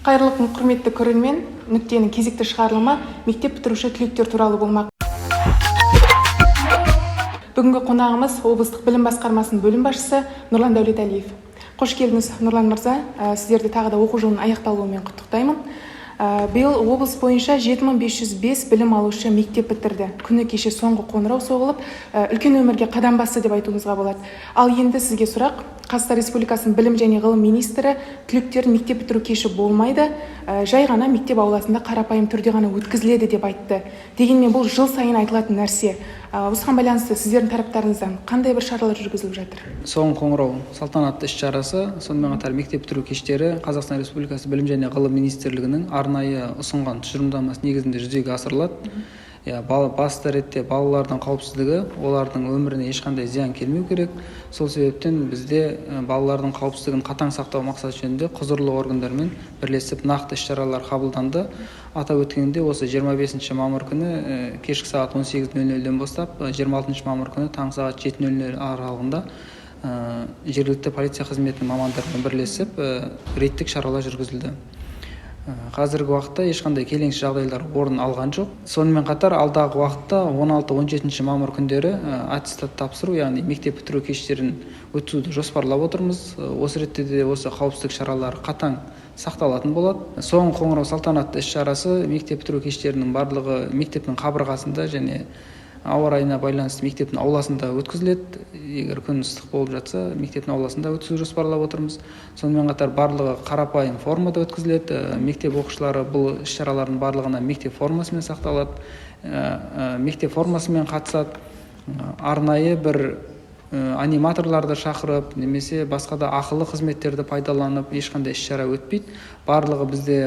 Қайырлы күн, құрметті көрермен! Нүктенің кезекті шығарылымы мектеп бітіруші түлектер туралы болмақ. Бүгінгі қонағымыз – облыстық білім басқармасының бөлім басшысы Нұрлан Дәулетәлиев. Қош келдіңіз, Нұрлан мырза! Сіздерді тағы да оқу жылының аяқталуымен құттықтаймын. Биыл облыс бойынша 7505 білім алушы мектеп бітірді. Күні кеше соңғы қоңырау соғылып, үлкен өмірге қадам басты деп айтуымызға болады. Ал енді сізге сұрақ: Қазақстан Республикасының білім және ғылым министрі түлектердің мектеп бітіру кеші болмайды, жай ғана мектеп ауласында қарапайым түрде ғана өткізіледі деп айтты. Дегенмен бұл жыл сайын айтылатын нәрсе. Осыған байланысты сіздердің тараптарыңыздан қандай бір шаралар жүргізіліп жатыр? Соңғы қоңырау салтанатты іс шарасы, сонымен қатар мектеп бітіру кештері Қазақстан Республикасы Білім және ғылым министрлігінің арнайы ұсынған тұжырымдамасы негізінде жүзеге асырылады. Иә, басты ретте балалардың қауіпсіздігі, олардың өміріне ешқандай зиян келмеу керек. Сол себептен бізде балалардың қауіпсіздігін қатаң сақтау мақсаты жөнінде құзырлы органдармен бірлесіп нақты іс шаралар қабылданды. Атап өткенде, осы 25 мамыр күні кешкі сағат 18:00-ден бастап 26 мамыр күні таңғы сағат 7:00 аралығында жергілікті полиция қызметінің мамандарымен бірлесіп рейдтік шаралар жүргізілді. Қазіргі уақытта ешқандай келеңсіз жағдайлар орын алған жоқ. Сонымен қатар алдағы уақытта 16-17 мамыр күндері аттестат тапсыру, яғни мектеп бітіру кештерін өткізуді жоспарлап отырмыз. Осы ретте де осы қауіпсіздік шаралары қатаң сақталатын болады. Соңғы қоңырау салтанатты іс шарасы, мектеп бітіру кештерінің барлығы мектептің қабырғасында және ауа райына байланысты мектептің ауласында өткізіледі. Егер күн ыстық болып жатса, мектептің ауласында өткізу жоспарлап отырмыз. Сонымен қатар барлығы қарапайым формада өткізіледі. Мектеп оқушылары бұл іс шаралардың барлығына мектеп формасымен сақталады, мектеп формасымен қатысады. Арнайы бір аниматорларды шақырып немесе басқа да ақылы қызметтерді пайдаланып ешқандай іс шара өтпейді. Барлығы бізде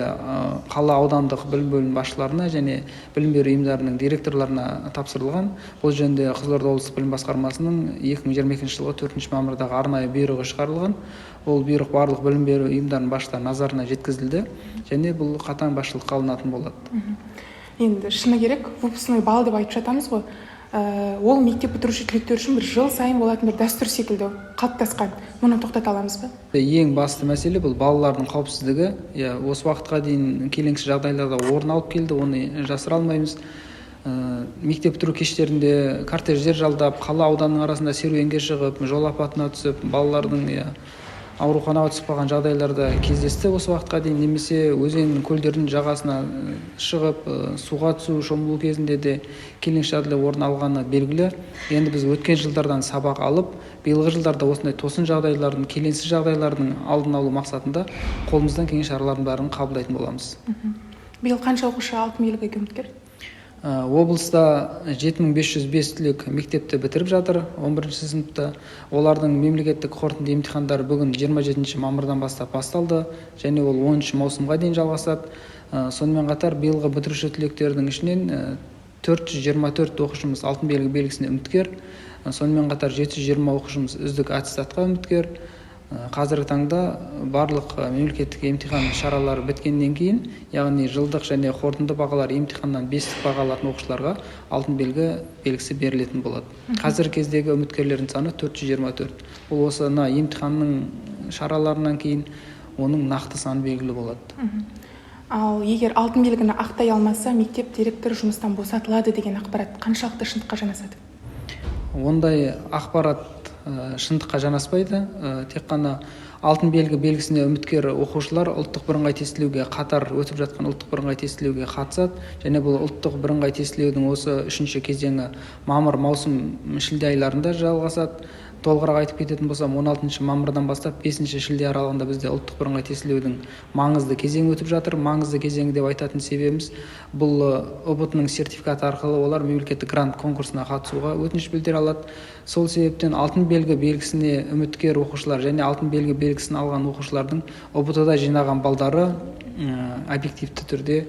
қала, аудандық білім бөлімі басшыларына және білім беру ұйымдарының директорларына тапсырылған. Бұл жөнінде Қызылорда облыстық білім басқармасының 2022 жылғы 4 мамырдағы арнайы бұйрығы шығарылған. Ол бұйрық барлық білім беру ұйымдарының басшыларының назарына жеткізілді және бұл қатаң басшылыққа алынатын болады. Енді шыны керек, выпускной бал деп айтып жатамыз ғой. Ол мектеп бітіруші түлектер үшін бір жыл сайын болатын бір дәстүр секілді қалыптасқан. Мұны тоқтата аламыз ба? Ең басты мәселе – бұл балалардың қауіпсіздігі. Иә, осы уақытқа дейін келеңсіз жағдайлар да орын алып келді, оны жасыра алмаймыз. Мектеп бітіру кештерінде кортеждер жалдап, қала, ауданның арасында серуенге шығып, жол апатына түсіп, балалардың, иә, ауруханаға түсіп қалған жағдайлар да кездесті осы уақытқа дейін. Немесе өзен, көлдердің жағасына шығып, суға түсу, шомылу кезінде де келеңсіз жағдайлар орын алғаны белгілі. Енді біз өткен жылдардан сабақ алып, биылғы жылдарда осындай тосын жағдайлардың, келеңсіз жағдайлардың алдын алу мақсатында қолымыздан келген шаралардың бәрін қабылдайтын боламыз. Биыл қанша оқушы алтын белгіге үміткер? Облыста 7505 түлек мектепті бітіріп жатыр 11 сыныпта. Олардың мемлекеттік қорытынды емтихандары бүгін, 27 мамырдан бастап басталды және ол 10 маусымға дейін жалғасады. Сонымен қатар биылғы бітіруші түлектердің ішінен 424 оқушымыз алтын белгі белгісіне үміткер. Сонымен қатар 720 оқушымыз үздік аттестатқа үміткер. Қазіргі таңда барлық мемлекеттік емтихан шаралары біткеннен кейін, яғни жылдық және қорытынды бағалар емтиханнан бестік баға алатын оқушыларға алтын белгі белгісі берілетін болады. Қазіргі кездегі үміткерлердің саны 424. Бұл осы мына емтиханның шараларынан кейін оның нақты саны белгілі болады. Ал егер алтын белгіні ақтай алмаса, мектеп директоры жұмыстан босатылады деген ақпарат қаншалықты шындыққа жанасады? Ондай ақпарат шындыққа жанаспайды. Тек қана алтын белгі белгісіне үміткер оқушылар ұлттық бірыңғай тестілеуге, қатар өтіп жатқан ұлттық бірыңғай тестілеуге қатысады. Және бұл ұлттық бірыңғай тестілеудің осы үшінші кезеңі мамыр, маусым, шілде айларында жалғасады. Толығырақ айтып кететін болсам, 16 мамырдан бастап 5 шілде аралығында бізде ұлттық бірыңғай тестілеудің маңызды кезеңі өтіп жатыр. Маңызды кезеңі деп айтатын себебіміз, бұл ҰБТ ның сертификаты арқылы олар мемлекеттік грант конкурсына қатысуға өтініш білдіре алады. Сол себептен алтын белгі белгісіне үміткер оқушылар және алтын белгі белгісін алған оқушылардың ҰБТ да жинаған балдары объективті түрде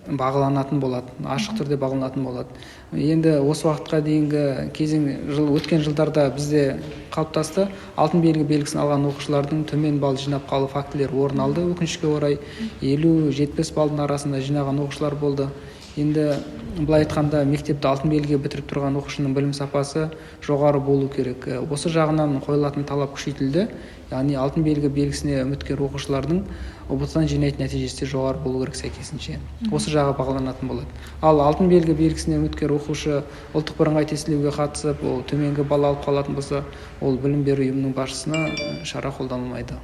бағаланатын болады, ашық түрде бағаланатын болады. Енді осы уақытқа дейінгі кезең, жыл, өткен жылдарда бізде қалыптасты: алтын белгі белгісін алған оқушылардың төмен балл жинап қалу фактілері орын алды. Өкінішке орай, 50-70 балдың арасында жинаған оқушылар болды. Енді былай айтқанда, мектепті алтын белгіге бітіріп тұрған оқушының білім сапасы жоғары болу керек. Осы жағынан қойылатын талап күшейтілді. Яғни алтын белгі белгісіне үміткер оқушылардың ҰБТ-дан жинайтын нәтижесі де жоғары болу керек сәйкесінше. Осы жағы бағаланатын болады. Ал алтын белгі белгісіне үміткер оқушы ұлттық бірыңғай тестілеуге қатысып, ол төменгі балл алып қалатын болса, ол білім беру ұйымының басшысына шара қолданылмайды.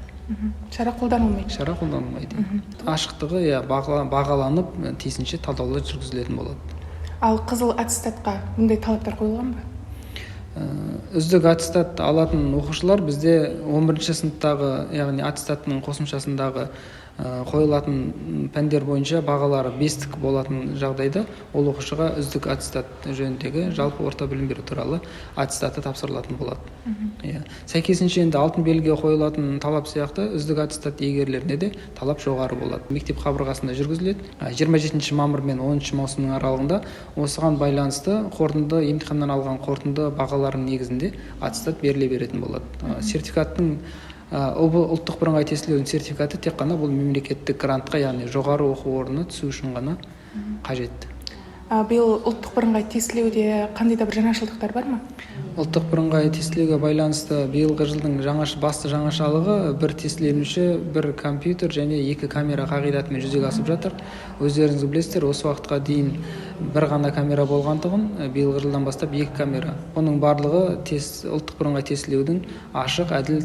Шара қолданылмайды. Шара қолданылмайды. Ашықтығы, иә, бағаланып, тиісінше талдаулар жүргізілетін болады. Ал қызыл аттестатқа мұндай талаптар қойылған ба? Үздік аттестат алатын оқушылар бізде 11 сыныптағы, яғни аттестаттың қосымшасындағы қойылатын пәндер бойынша бағалары 5-тік болатын жағдайда ол оқушыға үздік аттестат жөніндегі жалпы орта білім беру туралы аттестаты тапсырылатын болады. Иә. Сәйкесінше енді алтын белгіге қойылатын талап сияқты үздік аттестат иегерлеріне де талап жоғары болады. Мектеп қабырғасында жүргізіледі. 27 мамыр мен 10 маусымның аралығында осыған байланысты қорытынды емтиханнан алған қорытынды бағаларының негізінде аттестат беріле беретін болады. Сертификаттың ұлттық бірыңғай тестілеудің сертификаты тек қана бұл мемлекеттік грантқа, яғни жоғары оқу орнына түсу үшін ғана қажет. Биыл ұлттық бірыңғай тестілеуде қандай да бір жаңашылдықтар бар ма? Ұлттық бірыңғай тестілеуге байланысты биылғы жылдың басты жаңашылығы бір тестіленуші, бір компьютер және 2 камера қағидатымен жүзеге асып жатыр. Өздеріңіз білесіздер, осы уақытқа дейін бір ғана камера болғандығын, биылғы жылдан бастап 2 камера. Оның барлығы ұлттық бірыңғай тестілеудің ашық, әділ,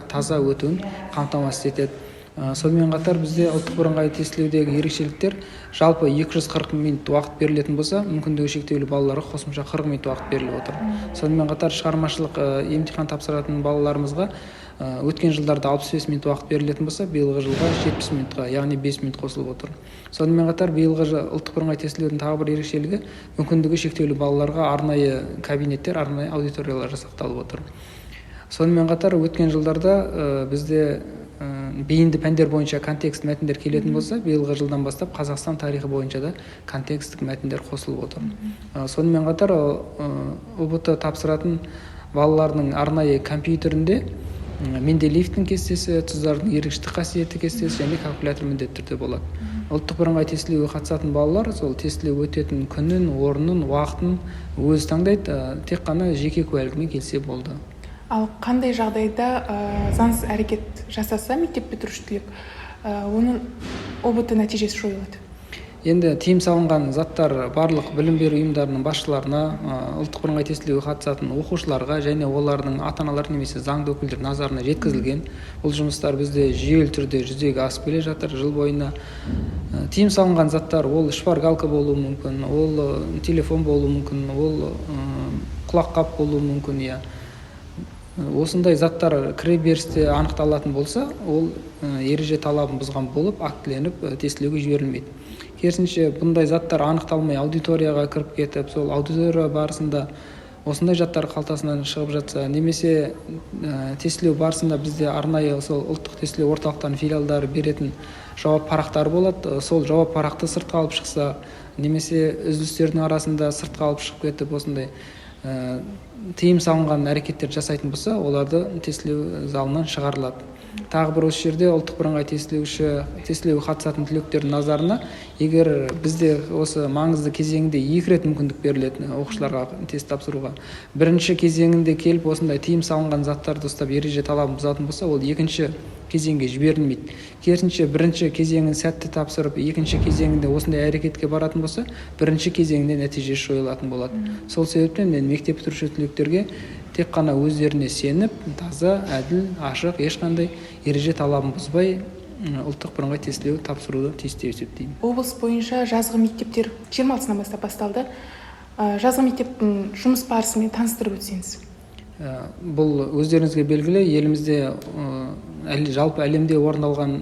таза өтуін қамтамасыз етеді. Сонымен қатар бізде ұлттық бірыңғай тестілеудегі ерекшеліктер жалпы 240 минут уақыт берілетін болса, мүмкіндігі шектеулі балаларға қосымша 40 минут уақыт беріліп отыр. Сонымен қатар шығармашылық емтихан тапсыратын балаларымызға өткен жылдарда 65 минут уақыт берілетін болса, биылғы жылға 70 минутқа, яғни 5 минут қосылып отыр. Сонымен қатар биылғы ұлттық бірыңғай тестілеудің тағы бір ерекшелігі мүмкіндігі шектеулі балаларға арнайы кабинеттер, арнайы аудиториялар жасақталып отыр. Сонымен қатар өткен жылдарда бізде бейінді пәндер бойынша контекст мәтіндер келетін болса, биылғы жылдан бастап Қазақстан тарихы бойынша да контексттік мәтіндер қосылып отыр. Сонымен қатар ҰБТ тапсыратын балалардың арнайы компьютерінде Менделеевтің кестесі, тұздардың ерігіштік қасиеті кестесі және калькулятор міндетті түрде болады. Ұлттық бірыңғай тестілеуге қатысатын балалар сол тестілеу өтетін күнін, орнын, уақытын өзі таңдайды, тек қана жеке куәлігімен келсе болды. Ал қандай жағдайда заңсыз әрекет жасаса мектеп бітіруші түлек, оның ҰБТ нәтижесі жойылады? Енді тыйым салынған заттар барлық білім беру ұйымдарының басшыларына, ұлттық бірыңғай тестілеуге қатысатын оқушыларға және олардың ата-аналары немесе заңды өкілдер назарына жеткізілген. Бұл жұмыстар бізде жүйелі түрде жүзеге асып келе жатыр жыл бойына. Тыйым салынған заттар ол шпаргалка болуы мүмкін, ол телефон болуы мүмкін, ол құлаққап болуы мүмкін, иә. Осындай заттар кіре берісте анықталатын болса, ол ереже талабын бұзған болып, актіленіп, тестілеуге жіберілмейді. Керісінше, бұндай заттар анықталмай аудиторияға кіріп кетіп, сол аудитория барысында осындай заттар қалтасынан шығып жатса, немесе тестілеу барысында бізде арнайы сол ұлттық тестілеу орталықтарының филиалдары беретін жауап парақтары болады, сол жауап парақты сыртқа алып шықса, немесе үзілістердің арасында сыртқа алып шығып кетіп, осындай тыйым салынған әрекеттер жасайтын болса, оларды тестілеу залынан шығарылады. Тағы бір осы жерде ұлттық бірыңғай тестілеуге қатысатын түлектердің назарына, егер бізде осы маңызды кезеңде 2 рет мүмкіндік берілетін оқушыларға тест тапсыруға, бірінші кезеңінде келіп осындай тыйым салынған заттарды ұстап ереже талабын бұзатын болса, ол екінші кезеңге жіберілмейді. Керісінше, бірінші кезеңін сәтті тапсырып, екінші кезеңінде осындай әрекетке баратын болса, бірінші кезеңінде нәтижесі жойылатын болады. Сол себептен мен мектеп бітіруші түлектерге тек қана өздеріне сеніп, таза, әділ, ашық, ешқандай ереже талабын бұзбай ұлттық бірыңғай тестілеу тапсыруды тиіс деп есептеймін. Облыс бойынша жазғы мектептер 26-сынан бастап басталды. Жазғы мектептің жұмыс барысымен таныстырып өтсеңіз. Бұл өздеріңізге белгілі, елімізде жалпы әлемде орын алған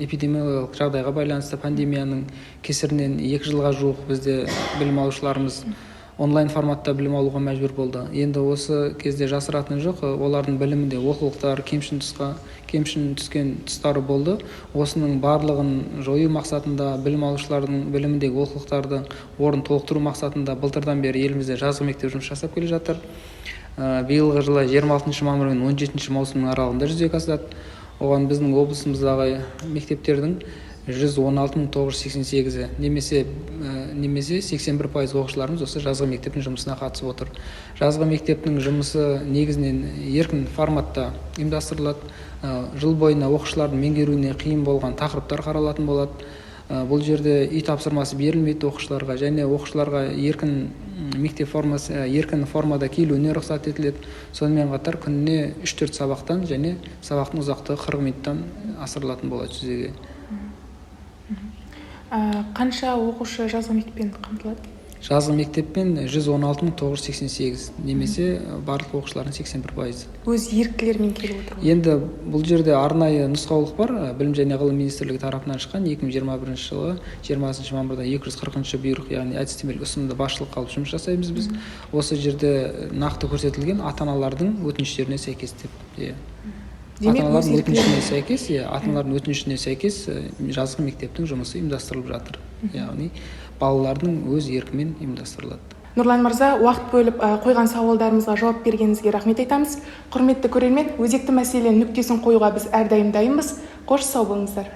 эпидемиологиялық жағдайға байланысты пандемияның кесірінен 2 жылға жуық бізде білім алушыларымыз онлайн форматта білім алуға мәжбүр болды. Енді осы кезде жасыратыны жоқ, олардың білімінде олқылықтар, кемшін түскен тұстары болды. Осының барлығын жою мақсатында, білім алушылардың біліміндегі олқылықтарды орнын толықтыру мақсатында былтырдан бері елімізде жазғы мектеп жұмыс жасап келе жатыр. Биылғы жылы 26 мамыр мен 17 маусымның аралығында жүзеге асады. Оған біздің облысымыздағы мектептердің 116 988-і немесе 81% оқушыларымыз осы жазғы мектептің жұмысына қатысып отыр. Жазғы мектептің жұмысы негізінен еркін форматта ұйымдастырылады. Жыл бойына оқушылардың меңгеруіне қиын болған тақырыптар қаралатын болады. Бұл жерде үй тапсырмасы берілмейді оқушыларға және оқушыларға еркін мектеп формасы, еркін формада келуіне рұқсат етіледі. Сонымен қатар күніне 3-4 сабақтан және сабақтың ұзақтығы 40 минуттан асырылатын болады жүзеге. Қанша оқушы жазғы мектеппен қамтылады? Жазғы мектеппен 116 988 немесе барлық оқушылардың 81%-ы. Өз еріктілерімен келіп отыр ғой? Енді бұл жерде арнайы нұсқаулық бар, Білім және ғылым министрлігі тарапынан шыққан 2021 жылы 20 мамырда 240-бұйрық, яғни әдістемелік ұсынымды басшылыққа алып жұмыс жасаймыз біз. Осы жерде нақты көрсетілген, ата аналардың өтініштеріне сәйкес деп, иә. Демек, ата өз аналардың еріктілерімен. өтінішіне сәйкес, иә, ата аналардың өтінішіне сәйкес жазғы мектептің жұмысы ұйымдастырылып жатыр, яғни балалардың өз еркімен ұйымдастырылады. Нұрлан мырза, уақыт бөліп, қойған сауалдарымызға жауап бергеніңізге рахмет айтамыз. Құрметті көрермен, өзекті мәселенің нүктесін қоюға біз әрдайым дайынбыз. Қош, сау болыңыздар.